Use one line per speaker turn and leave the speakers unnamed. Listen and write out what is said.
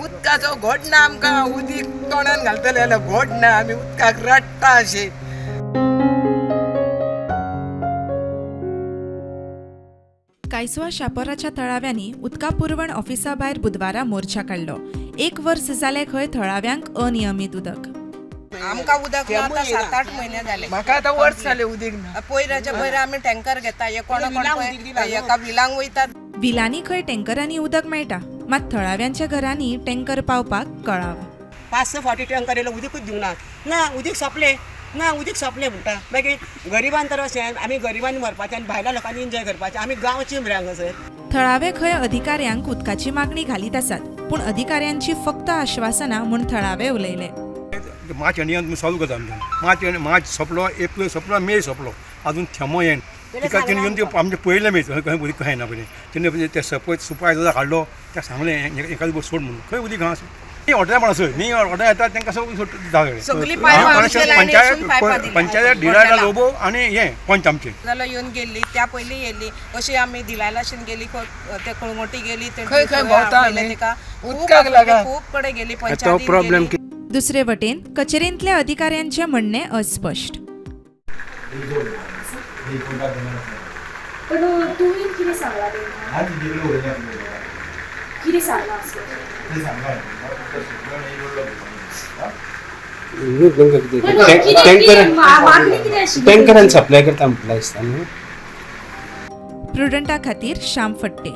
उदकाचो घोट ना आमकां. उदीक तोंडान घालतले जाल्यार घोट ना, आमी उदकाक रडटा अशें.
कांयसुआ शापोराच्या थळाव्यांनी उदका पुरवण ऑफिसा भायर बुधवारा मोर्चा काडलो. एक वर्स जालें खंय थळाव्यांक अनियमीत उदक.
आमकां उदक ना आतां 7-8 म्हयने जाले.
म्हाका आतां वर्स जालें उदीक ना.
पयराच्या पयर आमी टँकर घेता. हे कोणा कोण पळय एका विलांक वयतात.
विलांनी खंय टँकरांनी उदक मेळटा, मात थळाव्यांच्या घरांनी टँकर पावपाक कळाव.
5-6 फावटी टँकर येयलो, उदीकूच दिवना. ना उदीक सोंपलें, ना उदीक सोंपलें म्हणटा. मागीर गरिबान तर अशें आमी गरिबांनी मरपाचें आनी भायल्या लोकांनी एन्जॉय करपाचें. आमी गांवची मरे हांगासर.
थळावे खंय अधिकाऱ्यांक उदकाची मागणी घालीत आसात, पूण अधिकाऱ्यांची फक्त आश्वासनां म्हूण थळावे उलयले.
मार्च एंडिंगान चालू करता आमच्यान. मार्च मार्च सोंपलो, एप्रील सोंपलो, मे सोंपलो, अजून थेंबो येन तिका. तेणी येवन ते आमचें पळयलें बी खंय उदीक खंय ना पयलीं. तेणी ते सपोज सुपरवायजर हाडलो, त्या सांगलें एकाच बस सोड म्हणून. खंय उदीक आसा न्ही हॉटेलां म्हण आसय न्ही, हॉटेल येता तांकां सगळें सोड दिता सगळें.
सगळीं पायपां आमच्या लायनीसून पायपां
पंचायत
दिल्या.
पंचायत डिलायला लोबो आनी हें पंच आमचें.
जाल्यार येवन गेल्ली, त्या पयलीं येयल्ली अशी आमी दिलायलाशीन गेली, ते कळंगोटी गेली.
खंय खंय भोंवता आमी.
तिका खूब
उदकाक लागून.
खूब कडेन गेली, पंचायतीन गेली.
दुसरे वटेन कचेरेंतल्या अधिकाऱ्यांचें म्हणणें अस्पश्ट.
पण तुमी कितें सांगलां तेंकां? कितें सांगलां असलें? पण कितें मागणी कितें आशिल्ली?
टँकरान सप्लाय करता म्हटलं दिसता न्हू.
प्रुडंटा खातीर श्याम फट्टे.